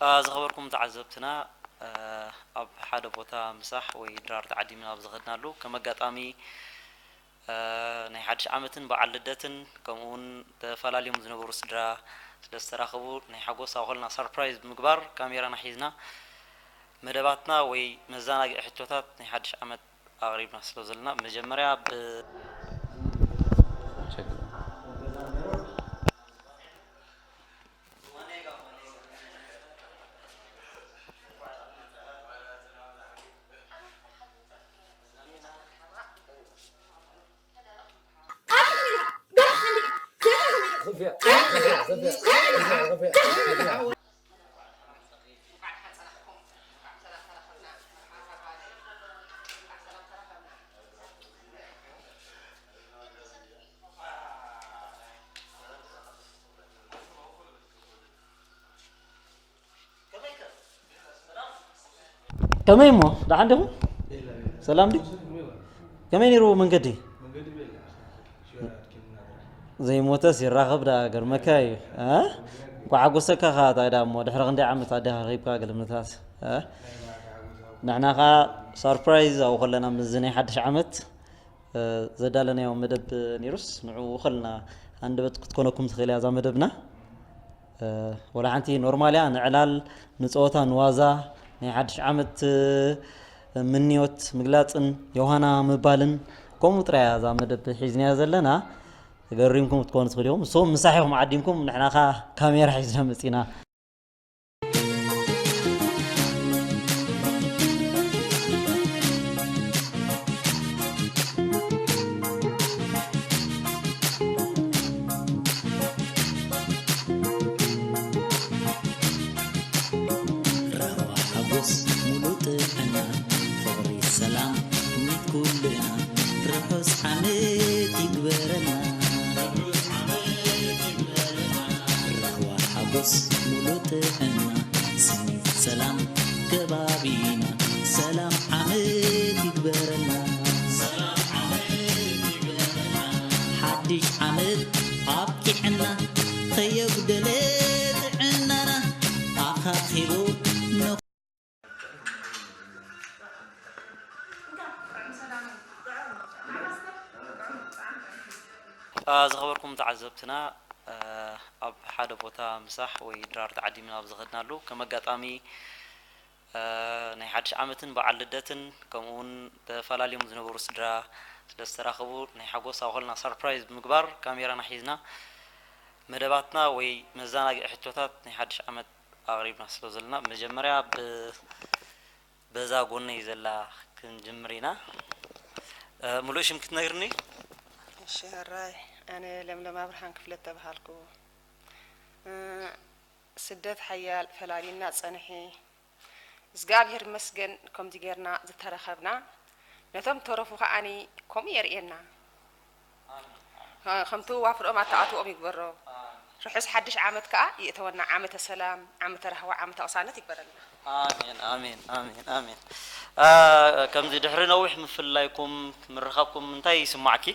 አ፣ ዝኸበርኩም ተዓዘብትና፣ አ፣ ኣብ ሓደ ቦታ ምሳሕ ወይ ድራር ተዓዲምና ኣብ ዝኸድናሉ፣ ከም ኣጋጣሚ፣ አ፣ ናይ ሓድሽ ዓመትን በዓል ልደትን፣ ከምኡ እውን ተፈላልዮም ዝነበሩ ስድራ ስለ ዝተራኸቡ፣ ናይ ሓጎስ ኣብ ኾልና ሰርፕራይዝ ብምግባር ካሜራና ሒዝና መደባትና ወይ መዘናግዒ ሕቶታት ናይ ሓድሽ ዓመት ኣቕሪብና ስለ ዘለና፣ መጀመርያ ብ ከመይ እሞ፣ ደሓን ዲኹም? ሰላም ድዩ? ከመይ ነይሩ መንገዲ? ዘይሞተስ ይራኸብ ደኣ፣ ገርመካ እዩ። እ? እንኳዕ ሓጎሰካ ኸዓ፣ እንታይ ደኣ እሞ፣ ድሕሪ ክንደይ ዓመት ኣዴኻ ረኺብካ፣ ገለ ምንታት፣ እ? ንሕና ኸዓ ሰርፕራይዝ ኣብኡ ከለና፣ ምስዚ ናይ ሓድሽ ዓመት፣ እ፣ ዘዳለናዮ መደብ ነይሩስ፣ ንዕኡ ከለና ሃንደበት ክትኮነኩም ትኽእል እያ እዛ መደብና። እ፣ ወላ ሓንቲ ኖርማል እያ፣ ንዕላል፣ ንጸወታ፣ ንዋዛ፣ ናይ ሓድሽ ዓመት፣ እ፣ ምንዮት ምግላጽን ዮሃና ምባልን፣ ከምኡ ጥራይ እያ እዛ መደብ ሒዝናያ ዘለና። ተገሪምኩም ክትኮኑ ትኽእሉ ኢኹም። ንስኹም ምሳሕ ኢኹም ዓዲምኩም፣ ንሕና ኸኣ ካሜራ ሒዝና መጺና። ራህዋ ሓጎስ ሙሉእ ጥዕና፣ ፍቕሪ ሰላም ስኒት ኩልና፣ ርሑስ ዓመት ይግበረልና። ራህዋ ሓጎስ ሙሉእ ጥዕና፣ ስኒት ሰላም ከባቢና፣ ሰላም ዓመት ይግበረልና። ሓድሽ ዓመት ኣብቂዕና፣ ከየጉደለ ጥዕናና ኣኻኺቡ አ፣ ዝኸበርኩም ተዓዘብትና፣ አ፣ ኣብ ሓደ ቦታ ምሳሕ ወይ ድራር ተዓዲምና ኣብ ዝኸድናሉ፣ ከም ኣጋጣሚ፣ አ፣ ናይ ሓድሽ ዓመትን በዓል ልደትን፣ ከምኡ እውን ተፈላልዮም ዝነበሩ ስድራ ስለ ዝተራኸቡ፣ ናይ ሓጎስ ኣብ ኾልና ሰርፕራይዝ ብምግባር ካሜራና ሒዝና መደባትና ወይ መዘናግዒ ሕቶታት ናይ ሓድሽ ዓመት ኣቕሪብና ስለ ዘለና፣ መጀመርያ ብ-፣ በዛ ጎነይ ዘላ ክንጅምር ኢና። እ፣ ሙሉእ ሽም ክትነግርኒ? እሺ፣ ሕራይ፣ ኣነ ለምለም ኣብርሃም ክፍለ ተባሃልኩ። እ፣ ስደት ሓያል ፈላሊና ጸንሒ። እግዚኣብሔር ይመስገን፣ ከምዚ ጌርና ዝተረኸብና። ነቶም ተረፉ ከኣኒ ከምኡ የርእየና። ከ-፣ ከምቲ ዋፍርኦም ኣተኣትኦም ይግበሮ። ርሑስ ሓድሽ ዓመት ከኣ ይእተወና። ዓመተ ሰላም፣ ዓመተ ራህዋ፣ ዓመተ ቅሳነት ይግበረልና። ኣሜን፣ ኣሜን፣ ኣሜን፣ ኣሜን። አ፣ ከምዚ ድሕሪ ነዊሕ ምፍልላይኩም፣ ምርኻብኩም እንታይ ይስማዕኪ?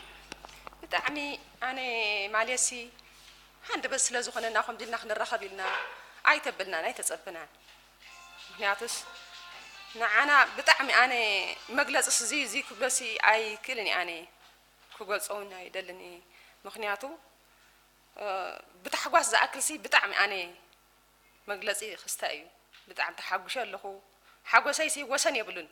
ብጣዕሚ ኣነ ማለትሲ ሃንደበት ስለ ዝኾነና ከምዚ ኢልና ክንራኸብ ኢልና ኣይተበልናን ኣይተጸበናን። ምኽንያቱስ ንዓና ብጣዕሚ ኣነ መግለጽስ እዚ፣ እዚ ክብሎሲ ኣይክእልን እየ ኣነ። ክገልጾ እውን ኣይደልን እየ። ምኽንያቱ፣ እ፣ ብታሕጓስ ዝኣክልሲ ብጣዕሚ ኣነ መግለጺ ክስተ እዩ። ብጣዕሚ ተሓጒሸ ኣለኹ። ሓጎሰይሲ ወሰን የብሉን።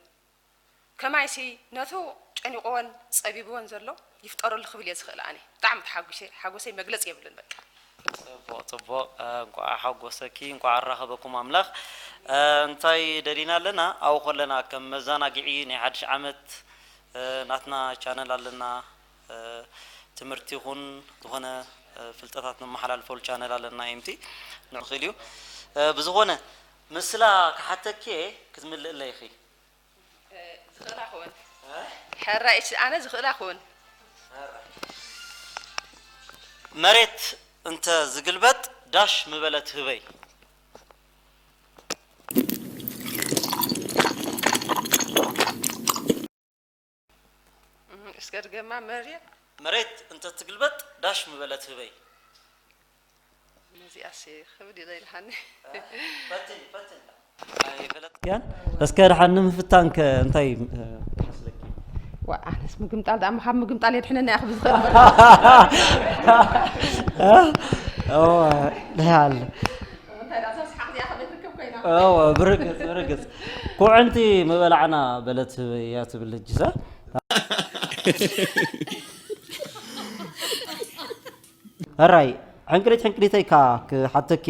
ከማይሲ ነቱ ጨኒቕዎን ጸቢብዎን ዘሎ ይፍጠረሉ ክብል እየ ዝኽእል ኣነ። ብጣዕሚ ተሓጒሸ፣ ሓጎሰይ መግለጺ የብሉን በቃ። ጽቡቕ፣ ጽቡቕ። እ፣ እንቋዕ ሓጎሰኪ፣ እንቋዕ ኣራኸበኩም ኣምላኽ። እ፣ እንታይ ደሊና ኣለና? ኣብኡ ከለና ከም መዘናግዒ ናይ ሓድሽ ዓመት፣ እ፣ ናትና ቻነል ኣለና። እ፣ ትምህርቲ ይኹን ዝኾነ፣ እ፣ ፍልጠታት ነመሓላልፈሉ ቻነል ኣለና። ኤምቲ ንኽእል እዩ። እ፣ ብዝኾነ ምስላ ክሓተኪ እየ፣ ክትምልእለይ ኢኺ። እ፣ ዝኽእላ ክውን። እ? ሕራይ፣ እሺ፣ ኣነ ዝኽእላ ክውን። መሬት እንተ ዝግልበጥ ዳሽ ምበለት ህበይ። እህ፣ እስከ ድገማ መሬት። መሬት እንተትግልበጥ ዳሽ ምበለት ህበይ። ነዚኣሲ ክብድ ኢለ ኢልሃኒ። ፈትን ፈትን ኣይፈለጥክያን። እስከ ድሓን ንምፍታን ከ እንታይ እ፣ ይመስለኪ? ዋ ኣነስ ምግምጣል ደኣ ካብ ምግምጣል የድሕነና እያ ክብል ዝኽእል እምበር። ድሓል እንታይ ደኣ እዛ ሰሓቕ እዚኣ ከመይ ትርከብ ኮይና? ብርግፅ ብርግፅ ኩዕንቲ ምበላዕና በለት ህበይ እያ ትብል እጅሳ። ሕራይ ሕንቅሊት ሕንቅሊተይ ካ ክሓተኬ።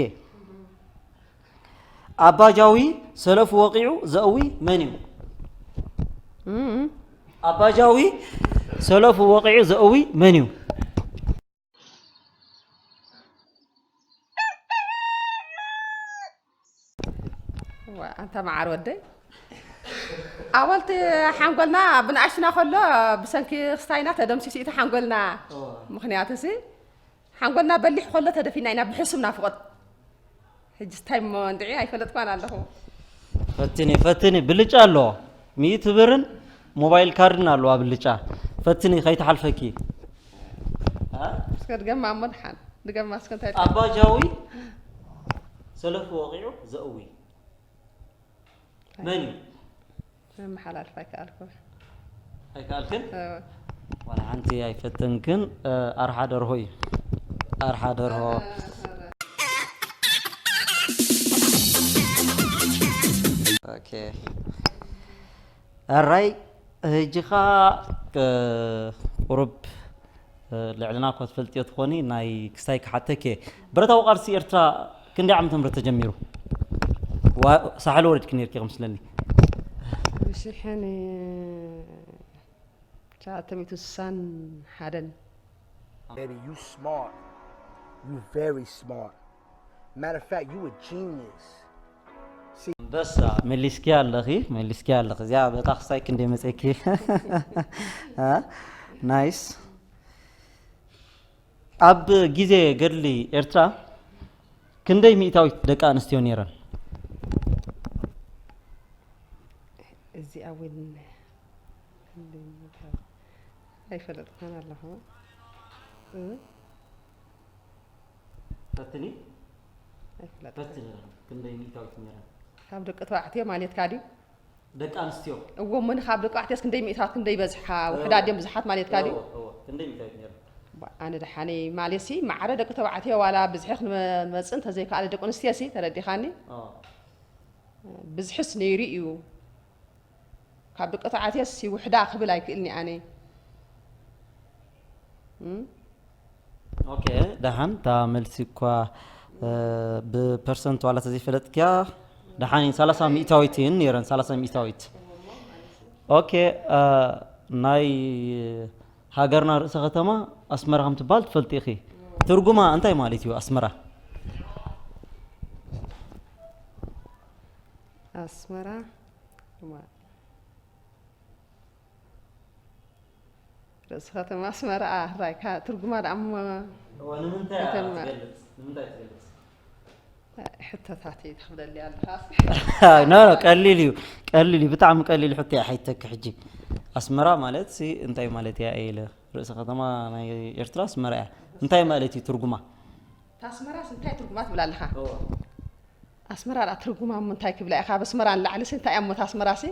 ኣባጃዊ ሰለፉ ወቂዑ ዘእዊ መን እዩ? ኣባጃዊ ሰለፉ ወቂዑ ዘእዊ መን እዩ? ኣንታ መዓር ወደይ ኣወልቲ ሓንጎልና ብንኣሽትና ከሎ ብሰንኪ ክስታይና ተደምሲሱ እቲ ሓንጎልና። ምክንያቱ ሲ ሓንጎልና በሊሕ ከሎ ተደፊና ኢና ብሕሱም ናፍቆት። ሕጂ ስታይ እሞ እንድዒ ኣይፈለጥኳን ኣለኹ። ፈትኒ ፈትኒ ብልጫ ኣለዎ። ሚእቲ ብርን ሞባይል ካርድን ኣለዋ ብልጫ። ፈትኒ ከይትሓልፈኪ። እስከ ድገማ እሞ ድሓን ድገማ እስከ እንታይ ኣባጃዊ ሰለፉ ወቂዑ ዘእዊ መን እዩ? መመሓላልፍ ኣይከኣልኩ። ኣይከኣልክን? ዋላ ሓንቲ ኣይፈተንክን። ኣርሓ ደርሆ እዩ። ኣርሓ ደርሆ። ኦኬ። ኣራይ ህጂ ኸ ቁሩብ ልዕልና እኳ ትፈልጥዮ ትኾኒ ናይ ክስታይ ክሓተኪ እየ። ብረታዊ ቃልሲ ኤርትራ ክንደይ ዓመተ ምህረት ተጀሚሩ? ሳሕል ወሪድኪ ነርኪ ክምስለኒ። ብሽሕን ትሽዓተ ሚእቲ ስሳን ሓደን። Baby, you smart. You very smart. Matter of fact, you a genius. ኣንበሳ መሊስኪያ ኣለኺ መሊስኪያ ኣለኺ። እዚኣ በታ ክስታይ ክንደይ መፀኪ። ናይስ። ኣብ ግዜ ገድሊ ኤርትራ ክንደይ ሚእታዊት ደቂ ኣንስትዮ ነይረን? እዚኣ እውን ኣይፈለጥኩን ኣለኹ። ፈትኒ ኣይፈለጥኩን። ፈትኒ ክንደይ ሚእታዊት ነይረን? ካብ ደቂ ተባዕትዮ ማለትካ ድዩ? ደቂ ኣንስትዮ እዎ እሞ ንካብ ደቂ ተባዕትዮስ ክንደይ ሚእታዊት ክንደይ ይበዝሓ? ውሑዳት ድዮም ብዙሓት ማለትካ ድዩ? እዎ፣ እዎ። ክንደይ ሚእታዊት ነይረን? ኣነ ደሓነይ ማለሲ ማዕረ ደቂ ተባዕትዮ ዋላ ብዝሒ ክንመፅእ እንተዘይከኣለ ደቂ ኣንስትዮ ሲ ተረዲኻኒ? እዎ። ብዝሕስ ነይሩ እዩ። ካብ ደቂ ተባዕትዮስ ይውሕዳ ክብል ኣይክእልኒ ኣነ። እም? ኦኬ ደሓን እታ መልሲ እኳ እ፣ ብፐርሰንት ዋላ ተዘይፈለጥክያ ደሓን እየን ሰላሳ ሚእታዊት እየን ነይረን ሰላሳ ሚእታዊት። ኦኬ እ፣ ናይ ሃገርና ርእሰ ከተማ ኣስመራ ከም ትበሃል ትፈልጢ ኢኺ። ትርጉማ እንታይ ማለት እዩ ኣስመራ? ኣስመራ እማ ርእሲ ከተማ ኣስመራ ራይካ ትርጉማ ደኣ እሞ እዋ ንምንታይ እያ ከተማ ትገልጽ? ንምንታይ ትገልጽ? ሕቶታት እዩ ትኽብለሊ ኣለኻስ ኖ ኖ ቀሊል እዩ ቀሊል እዩ ብጣዕሚ ቀሊል ሕቶ እያ ሓይተክ ሕጂ ኣስመራ ማለት ሲ እንታይ ማለት እያ እየ ኢለ ርእሰ ከተማ ናይ ኤርትራ ኣስመራ እያ እንታይ ማለት እዩ ትርጉማ ታስመራስ እንታይ ትርጉማ ትብል ኣለኻ ኣስመራ ደኣ ትርጉማ እሞ እንታይ ክብላ እየ ካብ ኣስመራ ንላዕሊ ሲ እንታይ እያ እሞ ታስመራ ሲ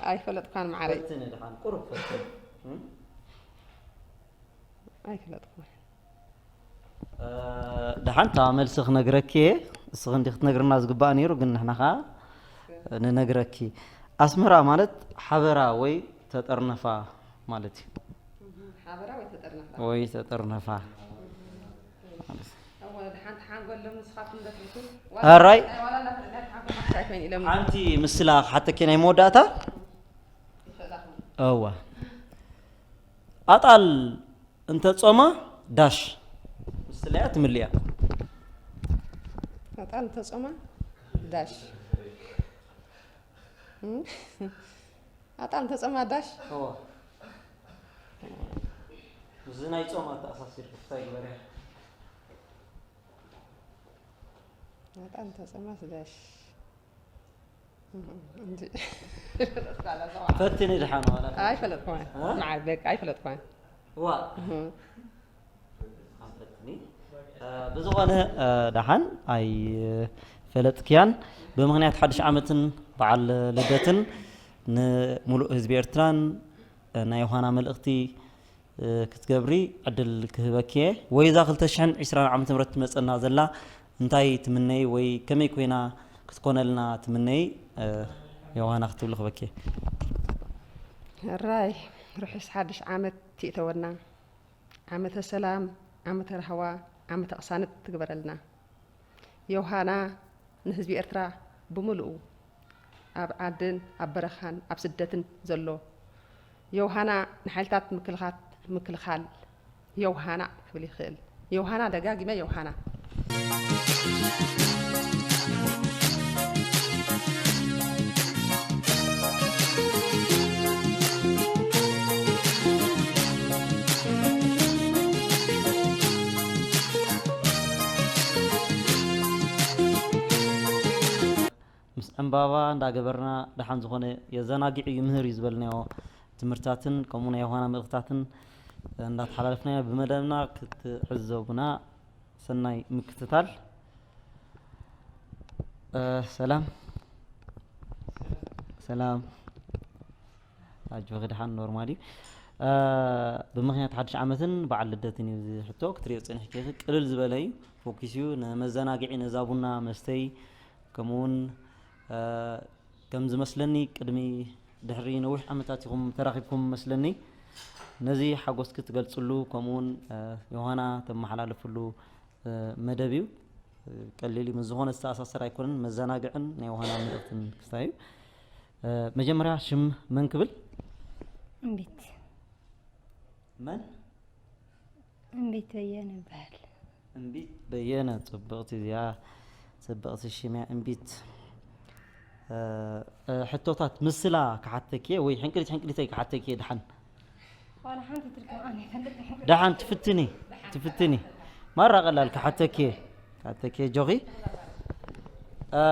ኣይፈለጥኳን መዓረይ ፈትኒ ድሓን ቁሩብ ፈትኒ ኣይፈለጥኩን ደሓን እታ መልሲ ክነግረኪ እየ እስኺ እንዲ ክትነግርና ዝግባእ ነይሩ ግን ንሕና ከዓ ንነግረኪ ኣስመራ ማለት ሓበራ ወይ ተጠርነፋ ማለት እዩ ሓበራ ወይ ተጠርነፋ ወይ ተጠርነፋ ሓንቲ ሓንጎሎም ንስኻትኩም ደፊኩም ኣራይ ሓንቲ ምስላ ክሓተኪ ናይ መወዳእታ እዋ ኣጣል እንተ ጾማ ዳሽ ምስላ እያ ትምልያ ኣጣል እንተ ጾማ ዳሽ ኣጣል እንተ ጾማ ዳሽ እዚ ናይ ጾም ኣተኣሳሲር ክስታይ ግበርያ መጣን ተሰማስ ዳሽ ፈትኒ ድሓን ዋላ ኣይፈለጥኩዋን እ? መዓል በቃ ኣይፈለጥኩዋን ዋ ፈትኒ እ፣ ብዝኾነ እ፣ ደሓን ኣይፈለጥክያን ብምኽንያት ሓድሽ ዓመትን በዓል ልደትን ንምሉእ ህዝቢ ኤርትራን እ፣ ናይ ዮሃና መልእኽቲ እ፣ ክትገብሪ ዕድል ክህበኪ እየ። ወይ እዛ ክልተ ሽሕን ዕስራን ዓመተ ምህረት ትመጸና ዘላ እንታይ ትምነይ ወይ ከመይ ኮይና ክትኮነልና ትምነይ እ፣ ዮሃና ክትብሊ ክበኪ እየ። ሕራይ ርሑስ ሓድሽ ዓመት ትእተወና። ዓመተ ሰላም፣ ዓመተ ራህዋ፣ ዓመተ ቅሳነት ትግበረልና። ዮሃና ንህዝቢ ኤርትራ ብምሉኡ ኣብ ዓድን ኣብ በረኻን ኣብ ስደትን ዘሎ ዮሃና ንሓይልታት ምክልኻት ምክልኻል ዮሃና ክብል ይኽእል። ዮሃና ደጋጊመ ዮሃና። ምስ ዕምባባ እንዳገበርና ደሓን ዝኾነ የዘናጊዕ ይምህር እዩ ዝበልናዮ ትምህርትታትን ከምኡ ናይ ዮሃና መልእኽትታትን እንዳተሓላለፍና ኢና ብመደብና ክትዕዘቡና ሰናይ ምክትታል እ፣ ሰላም ሰላም ኣጆኺ ደሓን ኖርማል እዩ እ፣ ብምኽንያት ሓድሽ ዓመትን በዓል ልደትን እዩ እዚ ሕቶ ክትሪኦ ፀኒሕኪ ኢኺ ቅልል ዝበለ እዩ ፎኪስ እዩ ንመዘናግዒ ነዛ ቡና መስተይ ከምኡ እውን እ፣ ከም ዝመስለኒ ቅድሚ ድሕሪ ነዊሕ ዓመታት ኢኹም ተራኺብኩም መስለኒ ነዚ ሓጎስኪ ትገልፅሉ ከምኡ እውን እ፣ ዮሃና ተመሓላልፍሉ እ፣ መደብ እዩ እ፣ ቀሊል እዩ ምስ ዝኾነ ዝተኣሳሰር ኣይኮነን መዘናግዕን ናይ ዮሃና መልእኽትን ክስታይ እዩ እ፣ መጀመርያ ሽም መን ክብል እምቢት መን እምቢት በየነ ይበሃል። እምቢት በየነ ፅብቕቲ እዚኣ ፅብቕቲ ሽም እያ እምቢት እ፣ እ፣ ሕቶታት ምስላ ክሓተኪ እየ ወይ ሕንቅሊት ሕንቅሊተይ ክሓተኪ እየ ድሓን ዋላ ሓንቲ ትርከብ ኣነ ይፈልጥ ደሓን ትፍትኒ ትፍትኒ ማራ ቀላል ክሓተኪ እየ ክሓተኪ እየ ጆኺ እ፣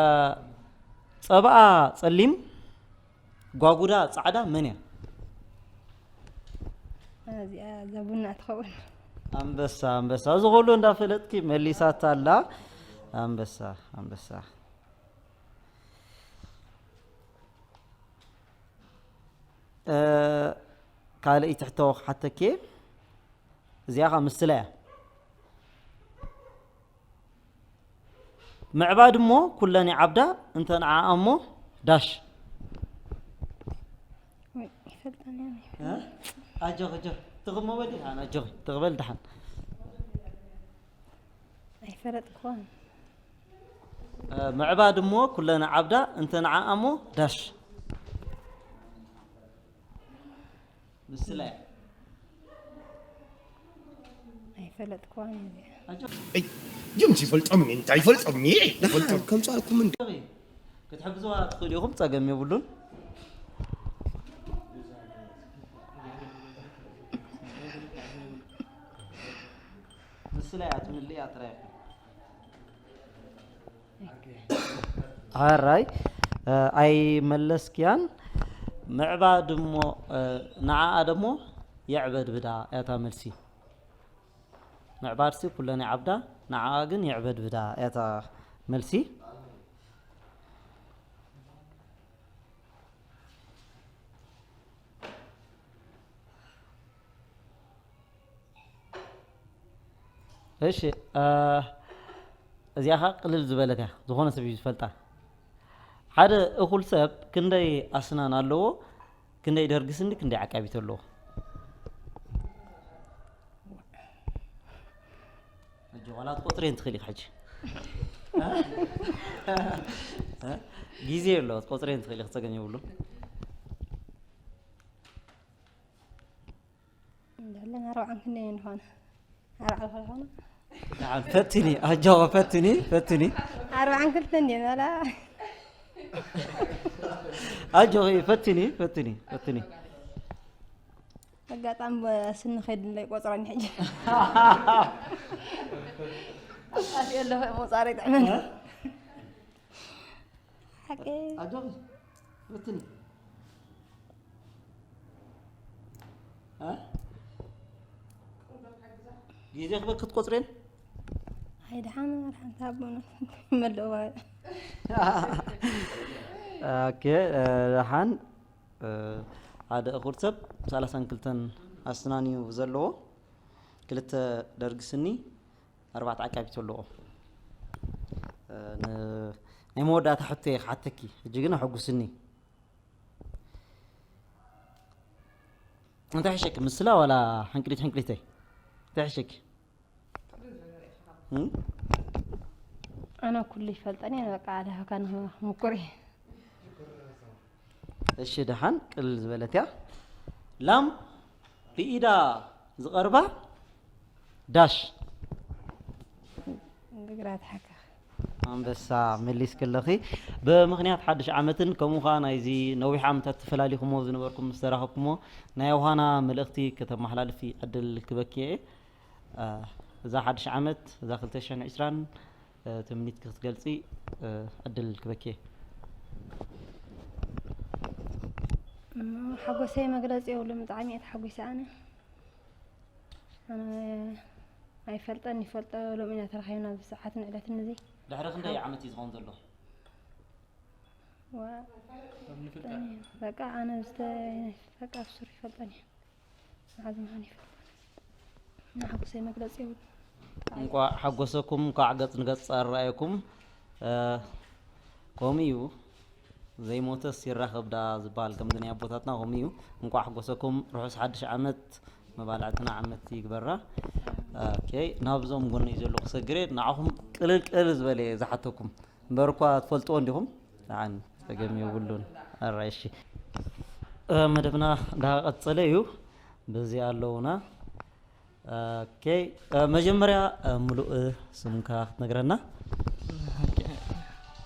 ፀባኣ ፀሊም ጓጉዳ ፃዕዳ መን እያ እዚኣ እዛ ቡና ትኸውን ኣንበሳ ኣንበሳ እዚ ኩሉ እንዳፈለጥኪ መሊሳታ ኣላ ኣንበሳ ኣንበሳ እ፣ ካልእ ትሕቶ ክሓተኪ እዚኣ ኸ ምስላ እያ ምዕባድ እሞ ኩለን ይዓብዳ እንተ ንዓኣ እሞ ዳሽ ይፈልጠን እ? ኣጆኺ ኣጆኺ ትኽሞ በል ኢኻ ኣጆኺ ትኽበል ድሓን ኣይፈለጥኩዋን እ፣ ምዕባድ እሞ ኩለን ይዓብዳ እንተ ንዓኣ እሞ ዳሽ ምስላ እያ ኣይፈለጥኩዋን እየ ጅምስ ይፈልጦም እንታይ ይፈልጦም ይፈልጦም ከምፃልኩም እንዲ ክትሕግዝዋ ትኽእሉ ኢኹም ፀገም የብሉን ምስላ እያ ትምልእያ ጥራይ ሓራይ ኣይመለስክያን ምዕባድ እሞ ንዓኣ ደሞ የዕበድብዳ እያ እታ መልሲ ምዕባድሲ ኩለን ይዓብዳ ንዓኣ ግን የዕበድብዳ እያ እታ መልሲ እሺ እዚኣ ኸዓ ቅልል ዝበለት እያ ዝኾነ ሰብ እዩ ዝፈልጣ ሓደ እኹል ሰብ ክንደይ ኣስናን ኣለዎ ክንደይ ደርጊ ስኒ ክንደይ ዓቃቢት ኣለዎ ሕጂ ዋላ ትቆፅሬን ትኽእል ኢኻ ሕጂ ግዜ ኣሎ ትቆፅሬን ትኽእል ኢኻ ፀገም የብሉ እንዳለን ኣርባዓን ክንደይ እንኾነ ኣርባዓ ዝኾነ ፈትኒ ኣጆኸ ፈትኒ ፈትኒ ኣርባዓን ክልተን እየን ዋላ ኣጆኸ ፈትኒ ፈትኒ ፈትኒ ኣጋጣሚ ስኒ ከይድለይ ቆፅረኒ ሕጂ ኣጣፊ ኣለኹ ምቁፃር ይጥዕመኒ ሓቂ ኣጆኺ፣ ብትኒ። እ? ግዜ ክበክ ክትቆጽሬን? ኣይ፣ ደሓን፣ ደሓን፣ ታቦና መለዋ። ኦኬ፣ እ፣ ደሓን፣ እ፣ ሓደ እኹል ሰብ ሰላሳን ክልተን ኣስናን እዩ ዘለዎ። ክልተ ደርጊ ስኒ፣ ኣርባዕተ ዓቃቢት ኣለዎ። እ፣ ን-፣ ናይ መወዳእታ ሕቶ እየ ክሓተኪ። ሕጂ ግን ኣሐጉስኒ። እንታይ ሕሸኪ? ምስላ ዋላ ሕንቅሊት ሕንቅሊተይ? እንታይ ሕሸኪ? እም? ኣነ ኩሉ ይፈልጠኒ እየ፣ በቃ፣ ኣለ ሃካ ንሙኩር እየ። እሺ፣ ደሓን ቅልል ዝበለት እያ። ላም ብኢዳ ዝቐርባ ዳሽ። እግራ ትሓከኽ። ኣንበሳ፣ መሊስኪ ኣለኺ። ብምኽንያት ሓድሽ ዓመትን ከምኡ ኸዓ ናይዚ ነዊሕ ዓመታት ተፈላሊኹሞ ዝነበርኩም ምስ ተራኸብኩሞ ናይ ዮሃና መልእኽቲ ከተመሓላልፊ ዕድል ክበኪ እየ። እ፣ እዛ ሓድሽ ዓመት፣ እዛ ክልተ ሽሕን ዕስራን፣ እ፣ ትምኒትኪ ክትገልጺ፣ እ፣ ዕድል ክበኪ እየ። እሞ ሓጎሰይ መግለጺ የብሉን፣ ብጣዕሚ እየ ተሓጒሰ ኣነ። ኣነ ኣይፈልጠን ይፈልጦ፣ ሎሚ ኢና ተራኺብና ኣብዚ ሰዓትን ዕለትን እዚ። ድሕሪ ክንደይ ዓመት እዩ ዝኸውን ዘሎ? ዋ፣ በቃ ኣነ ዝተ-፣ በቃ ኣብ ሱር ይፈልጠን እዩ። መዓዝ ምዃን ይፈልጠን። ንሓጎሰይ መግለጺ የብሉን። እንቋዕ ሓጎሰኩም፣ እንቋዕ ገጽ ንገጽ ኣረኣየኩም። እ፣ ከምኡ እዩ፣ ዘይሞተስ ይራኸብ ደኣ ዝበሃል ከምዚ ናይ ኣቦታትና ከምኡ እዩ። እንቋዕ ሓጎሰኩም፣ ርሑስ ሓድሽ ዓመት፣ መባልዕትና ዓመት ይግበራ። ኦኬ፣ ናብዞም ጎነይ ዘለዉ ክሰግር እየ፣ ንዓኹም ቅልል ቅልል ዝበለ እየ ዝሓተኩም። እምበር እኳ ትፈልጥዎ እንዲኹም? ደሓን፣ ጸገም የብሉን። ኣራይ፣ እሺ። እ፣ መደብና እንዳቐጸለ እዩ። በዚ ኣለውና። ኦኬ፣ እ፣ መጀመርያ፣ እ፣ ምሉእ ስምካ ክትነግረና? ኦኬ።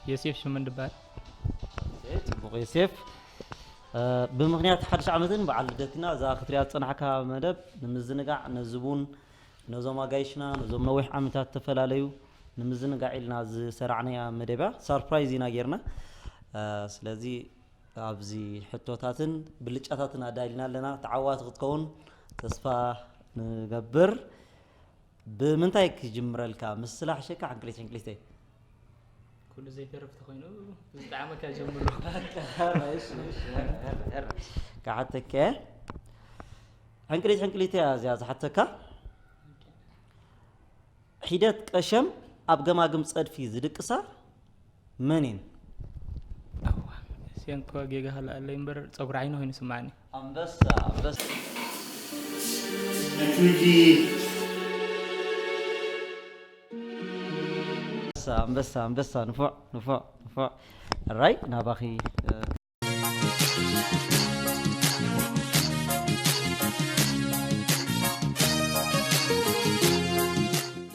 ዮሴፍ ሽመን ድበሃል። ኦኬ፣ ጽቡቕ ዮሴፍ። እ፣ ብምኽንያት ሓድሽ ዓመትን በዓል ልደትና እዛ ክትሪኣ ዝጸናሕካ መደብ ንምዝንጋዕ ነዚ ቡን ነዞም ኣጋይሽና፣ ነዞም ነዊሕ ዓመታት ተፈላለዩ ንምዝንጋዕ ኢልና ዝሰራዕናያ መደብ እያ። ሳርፕራይዝ ኢና ጌርና። እ፣ ስለዚ ኣብዚ ሕቶታትን ብልጫታትን ኣዳሊና ኣለና። ተዓዋቲ ክትከውን ተስፋ ንገብር። ብምንታይ ክጅምረልካ? ምስላ ሕሸካ፣ ሕንቅሊት ሕንቅሊተይ። ኩሉ ዘይተርፍ ተኾይኑ ዝጠዓመካ ጀምሮ። እሺ፣ እሺ፣ ሕረ፣ ሕረ፣ ሕረ። ክሓተከ፣ ሕንቅሊት ሕንቅሊተይ እያ እዚኣ ዝሓተካ። ሒደት ቀሸም ኣብ ገማግም ጸድፊ ዝድቅሳ መን እየን? እዋ፣ እዚአን እኮ ጌጋ ሃለኣለይ እምበር ጸጉሪ ዓይኒ ኮይኑ ስማዕኒ። ኣንበሳ፣ ኣንበሳ። ኣንበሳ፣ ኣንበሳ፣ ኣንበሳ፣ ንፉዕ፣ ንፉዕ፣ ንፉዕ። ራይ፣ ናባኺ፣ እ፣